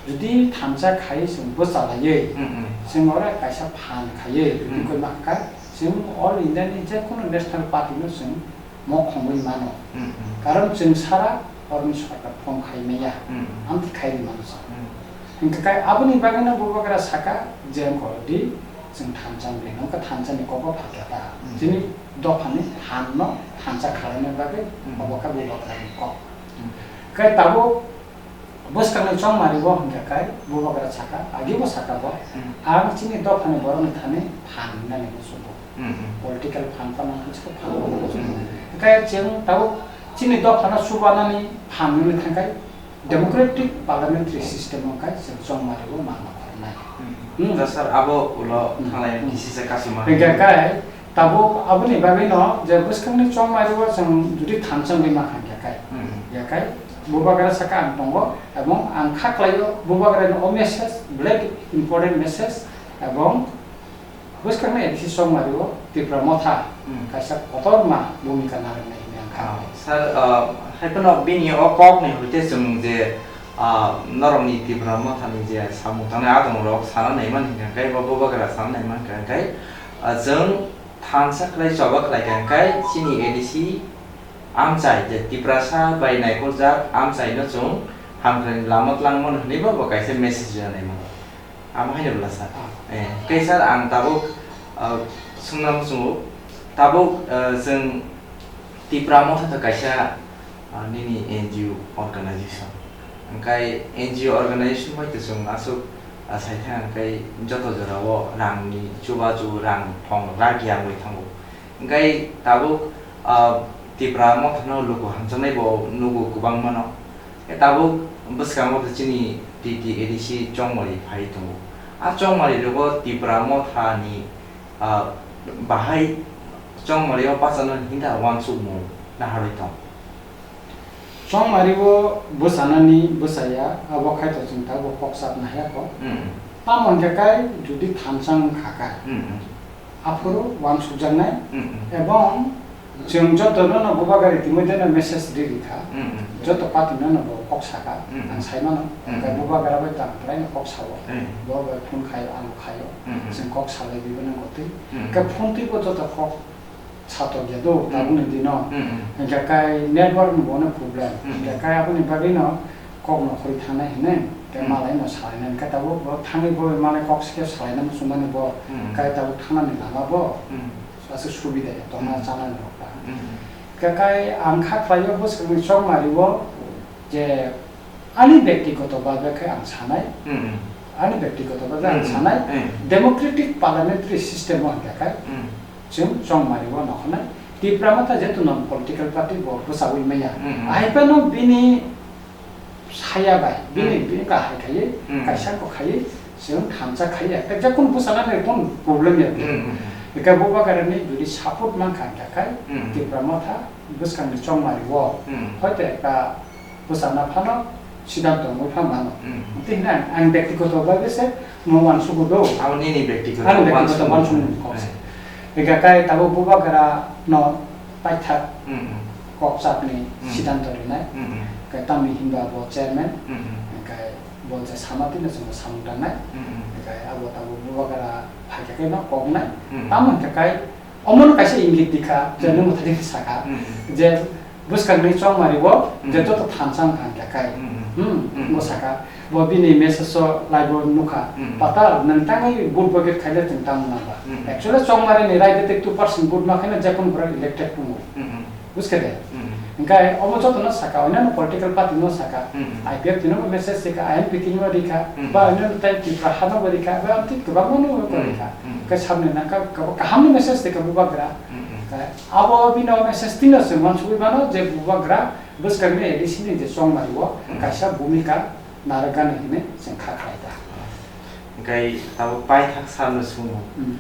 jodi thansa khaiwi chwng bwchalaiwi, Hmm, hmm. chwng oro kaisa phan khaiwi, Hmm. tini koi ma kha, chwng All India ni jekunu national party no chwng mok khongwi mano. Hmm, hmm. Karon chwng sara oroni sorkar form khai maya, Hmm. amtwi khai rwi mano chwng. Hmm. Hwnkhe kai aboni bagwino bubagra saka je ongkhordi chwng thansa wngwi, wngkha thansa ni kok o phatla ta. Hmm. Chini dophani phan no thansa khalaina bagwi Hmm. obo kha bubagra ni kok. Hmm. Kai tabuk Bwskangni chongmari bo hwnkha khe bubagra saka, agi bo saka bo, Hmm. ang chini dophani borokni thani phan hwnwi bo sugo. Hmm, hmm. Political phan phano hwnwi sugo, phan phano hwnwi sugo. Hmm. Hwnkhe chwng tabuk chini dophano chubanani phan hwnwi thangkhe democratic parliamentary system hwnkhe chwng chongmari bo manna khornai. Hmm. Hmm. Da sir, abo ulo Hmm. thanglai Hmm. kisisa kasuma. Hwnkhe khe Tabuk aboni bagwino je bwskangni chongmari o chwng jodi thansa wngwi mankha hwnkhe kai, Hmm. ya kai, bubagra saka ang tongo, ebong ang kha khlaio bubagrani o message, belai important message, ebong bwskangni A D C chongmari o Tipra Motha Hmm. kaisa kotorma bhumika narwknai hwnwi ang kha Ah, khlai. Sir, ah, hai phano bini o kokni hoite chwng je, ah, norokni Tipra Mothani je samung tangnai adongrok sana naimani hwnkhe kai, bo bubagra sana naimani hwnkhe kai, ah, chwng Thansa khlai choba khlai kha, hwnkhe chini A D C amchai je Tiprasa bai naikolkjak amchaino chwng hamkrai lama twlangmano hwnwi bo bo kaisa message rwnai mano. Amo haino bwla sir. Ah. Eh, hwnkhe sir ang tabuk, ah, swngna muchungo. Tabuk, ah, chwng Tipra Motha to kaisa, ah, nini N G O organization. Hwnkhe N G O organization bai to chwng aswk, ah, saithang hwnkhe joto jorao rangni chubachu rang thong rak ya wngwi thango. Hwnkhe tabuk, ah, Tipra Mothano luku hamjaknai bo nugo kwbangmano. Khe tabuk bwskango to chini T T A D C chongmari phai tongo. A chongmari rogo Tipra Mothani, ah, bahai chongmari o bachano hinda uansukmung naharwi tong. Chongmari o bwsanani bwsaya, abo khai to chwng tabuk kok sap nahya kho. Mm. Tamo hwnkhe kai jodi thansa wngkha kha, Mm, mm. aphuru uansukjaknai, Mm, mm. ebong chwng jotono no bubagra itimodheno message ri rikha, Mm, mm. joto party no no bo kok saka, Mm, ang mm. saimano, Mm, hwnkhe mm. bubagra bai tang kwlaino kok sao, Mm. bo bai phone khaio, ano khaio, Mm, mm. chwng kok salai bibo nang kotwi, Mm, mm. hwnkhe phone twibo joto kok Satok ya do, Hmm. tabukni dino. Hmm, hmm. Hingkha kai network ni bono problem. Hmm, hmm. Hingkha kai aboni bagwi no kok no khori thangnai hinwi, tei Hmm. malai no salai nai. Hingkha tabuk bo thangwi bo mane kok se khe salai nai muchungmani bo. Hmm. Kai tabuk thangnani lama bo. Hmm. Aswk subida ya, tongna Hmm. chanani rok ba. Hmm, hmm. Hingkha kai ang kha khlai o bwswk ni chongmari o je Ani byaktigoto bhabe khe ang sanai, Hmm, hmm. ani byaktigoto bhabe ang Hmm, sanai, hmm. democratic parliamentary system o hingkha khe Hmm. chwng chongmari o nokhnai, Tipra Motha jeto non political party bo bwchaui maya. Hmm, hmm. Ahai phano bini saya bai, bini, Hmm. bini kahai khaiwi, Hmm. kaisa kok khaiwi, chwng thansa khaiwi, ekta jekono bwchanani kono problem ya. Hmm, hmm, hmm. Hingkhe bubagrani jodi support mankha hingkha khe Hmm. Tipra Motha bwskangni chongmari o, Hmm. hoite ekta Bwsana phano siddhanto wngwi pha mano. Hmm. Tei hwnwi ang, ang byaktigoto bhabe se mo uansukgo do. Abo nini byaktigoto Ani byaktigoto uansukmung. Uansukmung kok se. Hmm. Ega kai tabuk bubagra no paithak Hmm, hmm. kok chapni Hmm. siddhanto rinai. Hmm, hmm. Kai tamni hinba bo chairman. Hmm, hmm. Kai bo je sama tino chwngno samung tangnai. Hmm, hmm. Kai abo tabuk bubagra phaikha khe no koknai. Hmm. Tamo hwnkha kai Omono kaisa ingit dikha, je Hmm. nwng mwthai khe saka, Hmm. je bwskangni chongmari bo, Hmm. je joto thansa wngkha hingkha kai. Hmm. Hmm, Hmm. bo saka, bo bini message o live o nukha. Hmm. Patal, nwng tangwi vote bokhe khaile chwng tamo nang ba. Hmm. Actually, chongmari ni right de two percent vote ma khaina je kono borok elected tongo. Hmm. Buskha de? Hmm. Hingkha omo joto no saka, onno political party no saka. Hmm. I P F T no message rikha, I N P T no rikha, Hmm. ba onno tai Tripura ha no rikha, ba amtwi kwbangma no Hmm. rikha. Hmm. Hingkha samni nangkha, kabo kaham ni message rikha bubagra. Hmm. Hingkha Abo bini message tino se uansugwi mano je bubagra bwskangni A D C ni je chongmari o Hmm. kaisa bhumika narwkgani hinwi chwng kha khlai da. Hingkhe tabuk paithak sano swngo, Hmm.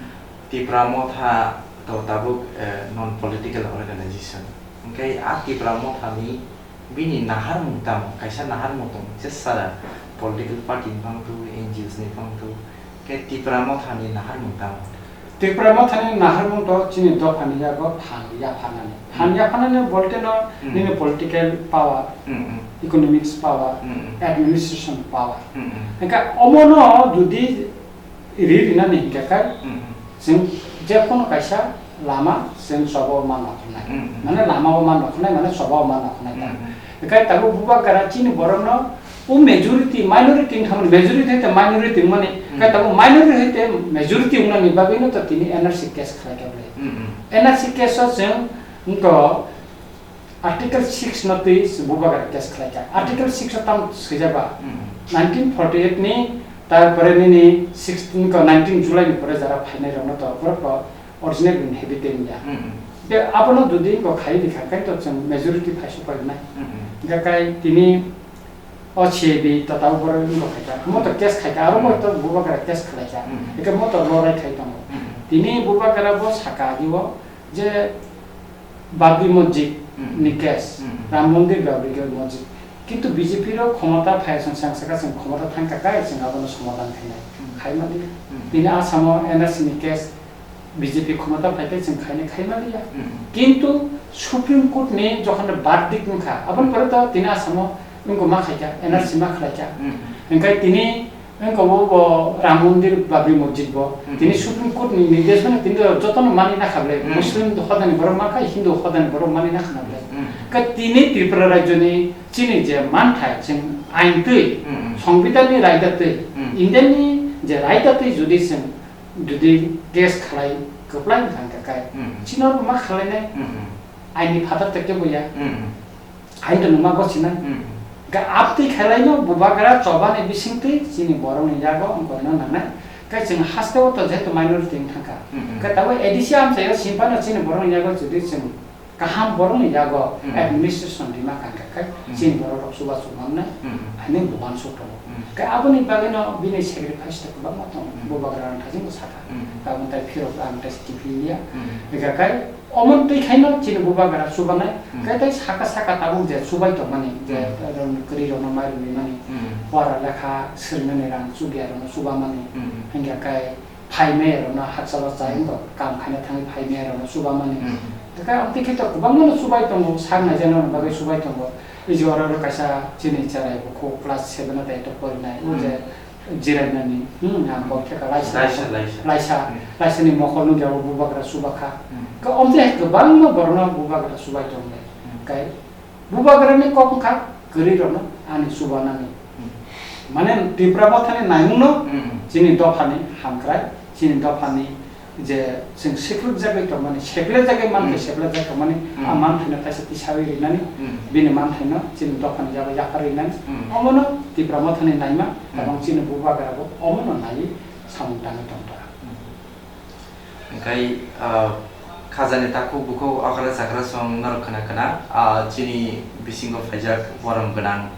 Tipra Motha to tabuk, eh, non political organization. Hingkhe a Tipra Motha ni Bini naharmung tamo? Kaisa naharmung tongo, je sara political party ni phang thung, N G Os ni phang thung, khe Tipra Motha ni naharmung tamo? Tipra Motha ni naharmung to chini dopha ni yago phan yapharnani. Phan Hmm. yapharnani bolte no Hmm. nini political power, Hmm, hmm. economics power, Hmm, hmm. administration power. Hmm, hmm. Hingkhe omo no jodi ri rinani hingkha khe Hmm, hmm. chwng je kono kaisa lama chwng choba o ma nokhnai. Hmm, hmm. Mane lama o ma nokhnai, mane choba o ma nokhnai ta. Hmm, hmm. Hingkhe tabuk bubagra chini borok no o majority, minority wngkha mani, majority hai te minority wngmani, Hmm. hingkhe tabuk minority hai te majority wngnani bagwi no to tini N R C case khlai kha bwle. Hmm, hmm. N R C case o chwng wngkha Article six no twi bubagra case khlaikha. Article six o tam swijak ba, Hmm. nineteen forty-eight ni, tarpore nini sixteen ko nineteen July ni pore jara phainai rokno to borok to original inhabitant ya. Hmm. Be abono jodi bo khai rikha, khai to chwng majority phaisu painai. Hmm. Hingkha kai tini o C A B to tabo borok wngkha khaikha. Mo to case khaikha, aro mo to bubagra case khlaikha. Hmm. Hingkhe mo to lorai khai tongo. Hmm. Tini bubagra bo saka agi o je Babri Masjid Hmm. ni case, Hmm. Ram Mandir Babri Masjid. Kintu B J P rok khomota phai song sang saka song khomota thang ka kai song abono somadhan khainai. Hmm. Khai mali. Hmm. Tini Assam o N R C ni case B J P khomota phai kai song khainai khai mali ya. Hmm. Kintu Supreme Court ni jokhon verdict wngkha, aboni pore to tini Assam o wngkha ma khaikha, N R C ma khlaikha. Hmm. Hingkai tini Wngkha bo, bo Ram Mandir, Babri Masjid bo. Hmm. Tini Supreme Court ni nirdesh mano tini jotono mani nakha ble. Hmm. Muslim hodani borok ma kha, Hindu hodani borok mani nakha na ble. Hmm. Ka tini Tripura rajyo ni chini je manthai chwng ain twi, Hmm. Songbidan ni raida twi, Hmm. Indian ni je raida twi jodi chwng jodi case khlai kwplai wngkha kai. Hmm. Chini bo ma khlai nai. Hmm. Ain ni phatar te kebo ya. Hmm. Hai to numa gosinai. Hmm. Ga abtwi khelai no bubagra chobani bisingtwi chini borok ni yago wngkoi no nangnai. Kai chwng haste o to jehetu minority wng thangkha. Hmm. Ga tabo A D C amchai o simpano chini borok ni yago jodi chwng kaham borok ni yago Hmm. administration rima kangkha kai Hmm. chini borok rok chubachu mannai. Hmm. Ani bubansuk tongo. Hmm. Ga aboni bagwi no bini sacrifice to kwbangma tongo. Hmm. Bubagra rang thajing bo sakha. Hmm. Tabuk tai phirok ang tai kiphilya. Hmm. Ga kai Omo twi khaino chini bubagra chubanai, Hmm. khe tei saka saka tabuk je chubai tongmani, je Hmm. kwrwi rokno mai rwmani, Hmm. pora lekha swrwngmani rang chukya rokno chubamani, Hmm. hingkha khe phai maya rokno hakchalo chai Hmm. wngkha, kam khaina thangwi phai maya rokno chubamani. Hmm. Khe amtwi khe to kwbangma no chubai tongo, sak naijakna bagwi chubai tongo. Iji oro oro kaisa chini cherai bukhuk class seven o tei to porinai, o je Hmm. Jirainani, hmm, ang bo theka laisa, Laisa, laisa. laisa, Hmm. laisani mokol nung jabo bubagra subakha. Hmm. Ka omte hai kwbangma borokno bubagra subai tongnai. Hmm. Kai bubagrani kok wngkha kwrwi rokno ani subanani. Hmm. Mane Tipra Mothani naimungno Hmm. chini dophani hamkrai, chini dophani je chwng siklwk jagwi tongmani, seklek jagwi mankhe Hmm. seklek jagwi tongmani, Hmm. a manthaino kaisa tisawi rinani, Hmm. bini manthaino chini dophani yago yaphar rinani, Hmm. omono Tipra Mothani naima, Hmm. tabang chini bubagra bo omono naiwi samung tangwi tongkha. Hmm. Hingkai, ah, khajani takhuk bukhuk okra chakra song norok khna khna, ah, chini bisingo phaijak borom gwnang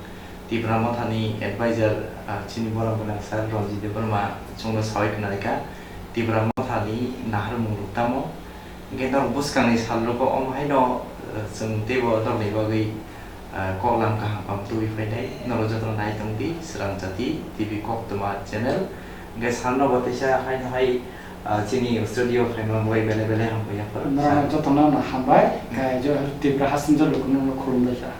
Tipra Mothani advisor, ah, chini borok gwnang sir Ranjit Debbarma chwngno sawi khna rikha, Tipra Mothani naharmung rok tamo? Hingke norok bwskangni salrogo omo haino, ah, chwng teibo norokni bagwi, ah, koklam kaham kaham tubui phainai. Norok jotono nai tongdi Swrang Jati T V Koktwma channel. Hingke salno bo teisa haino hai, ah, chini studio phaima bai belai belai hambai yaphar. Norok jotono no hambai, Hmm. khe jo Tripura hasteni jo lukuno khulumbai kha.